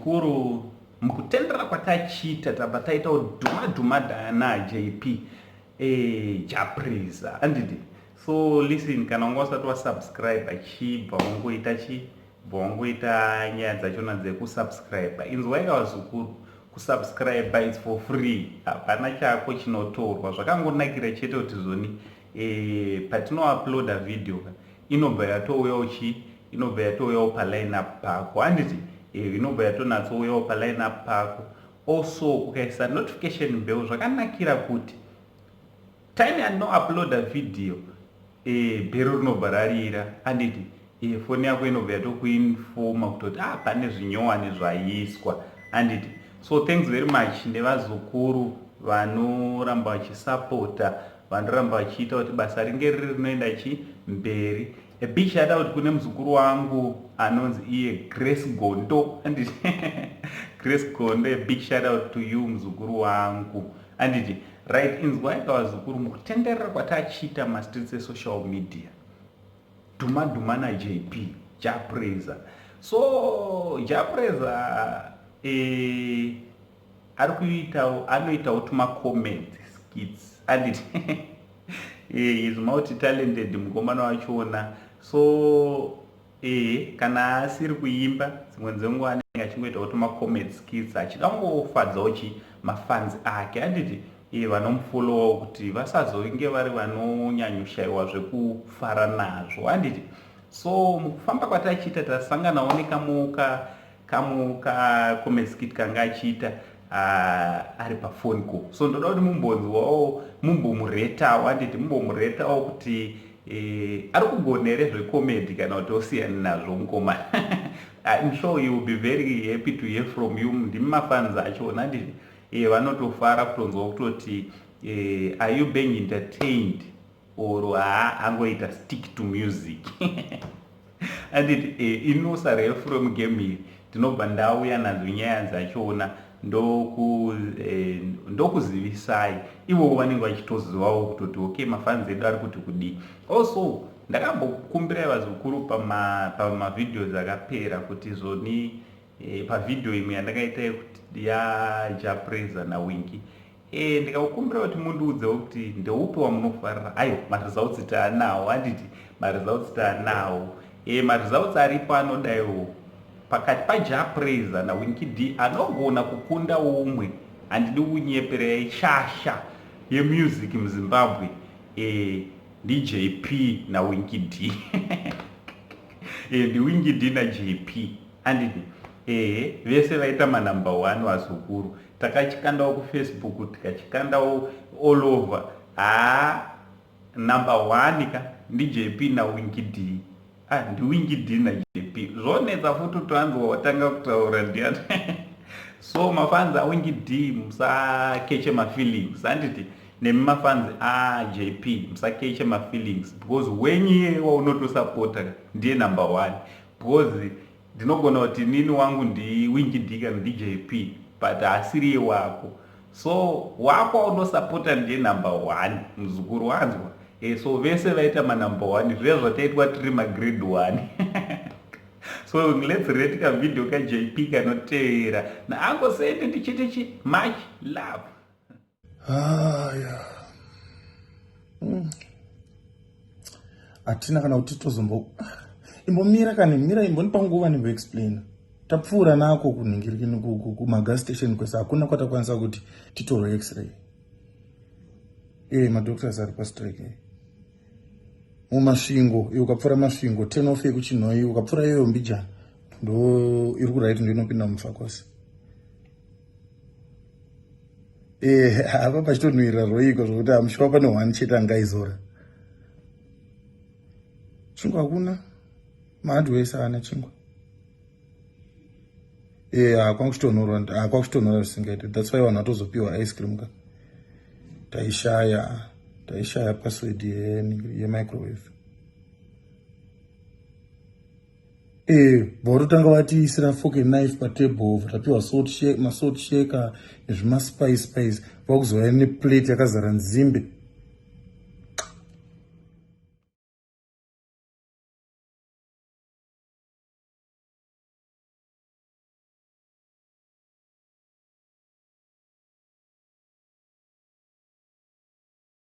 Vazukuru, mukutendera kwatachiita tabva taitawo dhuma dhuma dana JP Jah Prayzah, anditi? So listen, kana wanga usati wasubscribe, chibva wangoita chibva wangoita nyaya dzachona dzekusubscribe. Inzwaika vazukuru, kusubscribe is for free, hapana chako chinotorwa. Zvakangonakira chete kuti zvoni patinouploada video inobva yatouyawo chi inobva yatouyawo paline up pako, handiti? Inobva yatonatsouyawo paline up pako. Also ukaisa notification bell, zvakanakira kuti time yandinouploada video, bhero rinobva rarira, handiti? Foni yako inobva yatokuinfoma kutoti ah, pane zvinyowani zvaiswa, handiti? So thanks very much nevazukuru vanoramba vachisapota, vanoramba vachiita kuti basa ringe riri rinoenda chi mberi. A big shout out kune muzukuru wangu anonzi iye Grace Gondo, anditi? Grace Gondo, a big shout out to you, muzukuru wangu, anditi? Right, inzwai kavazukuru, mukutenderera kwatachiita mastreets esocial media, dhuma dhuma naJP Jah Prayzah. So Jah Prayzah ari kuitawo, anoitawo tumacomedy skits, anditi? Is multi talented mukomana wachona. So kana asiri kuimba, dzimwe dzenguva anenge achingoitawo tumacomedy skits, achida kungofadzawo chi mafans ake, anditi? Vanomufollowawo kuti vasazonge vari vanonyanyoshayiwa zvekufara nazvo, handiti? So mukufamba kwatachiita tasanganawo nekamuka kamuka comedy skit kanga achiita ari pafoni ko. So ndoda kuti mumbonzwawo, mumbomuretawo, handiti? Mumbomuretawo kuti ari kugona here zvecomedy kana kuti osiyana nazvo mukomana. I'm sure you will be very happy to hear from you. Ndimi mafans achona, handiti? Vanotofara kutonzwa kutoti are you being entertained or haa, angoita stick to music, anditi? Inosara from game iyi, ndinobva ndauya nadzo nyaya dzachona, ndokuzivisai. Ivovo vanenge vachitozivawo kutoti okay, mafans edu ari kuti kudii. Also ndakambokumbirai vazukuru pamavideos akapera kuti zvoni pavhidhiyo imwe yandakaita yaJah Prayzah naWinky, ndikakukumbira kuti mundiudzewo kuti ndeupi wamunofarira. Aiwa, maresults taanawo, handiti? Maresults taanawo. Maresults aripo anodaiwo: pakati paJah Prayzah naWinky D, anogona kukunda umwe, handidi kunyeperei, shasha yemusic muZimbabwe ndiJP naWinky D. NdiWinky D naJP, handiti? Vese vaita manumber one. Vazukuru, takachikandawo kuFacebook, tikachikandawo all over. Haa, number one ka ndiJP naWinky D. Ah, ndiWinky D naJP. Zvonetsa futi utoanzwa watanga kutaura ndiani. So mafans aWinky D, musakeche mafeelings, handiti? Nemi mafans aJP, musakeche mafeelings, because wenyu waunotosapota ndiye number one, because ndinogona kuti nini wangu ndiWinky D kana ndiJP, but haasiriye wako. So wako waunosapota ndiye number one, muzukuru, wanzwa? So vese vaita manumber one, zviya zvataitwa tiri magrade one. So let's rate kavideo kaJP kanoteera naangosende ndichiti chi much love. Haya, Hatina kana kuti tozombo imbomira kani, mira, imbonipa nguva ndimboexplaina. Tapfuura nako kunhingirikini kumagas station kwese, hakuna kwatakwanisa kuti titorwe x-ray. Madoctors ari pastrike muMasvingo. Iwe ukapfuura Masvingo, turn off yekuChinhoyi, ukapfuura iyoyo mbijana, ndo iri kuright, ndo inopinda muFakosi. Apa pachitonhuhirira roiko zvokuti amushuwa pane one chete angaizora chingwa. Hakuna mahardware ese haana chingwa. Hakwakuchitonhora, kwakuchitonhora zvisingaiti. That's why vanhu vatozopiwa ice cream ka. Taishaya password yemicrowave. Vatotanga vatiisira fork and knife patable, tapiwa masalt shaker nezvimaspice spice, vakuzouya neplate yakazara nzimbe.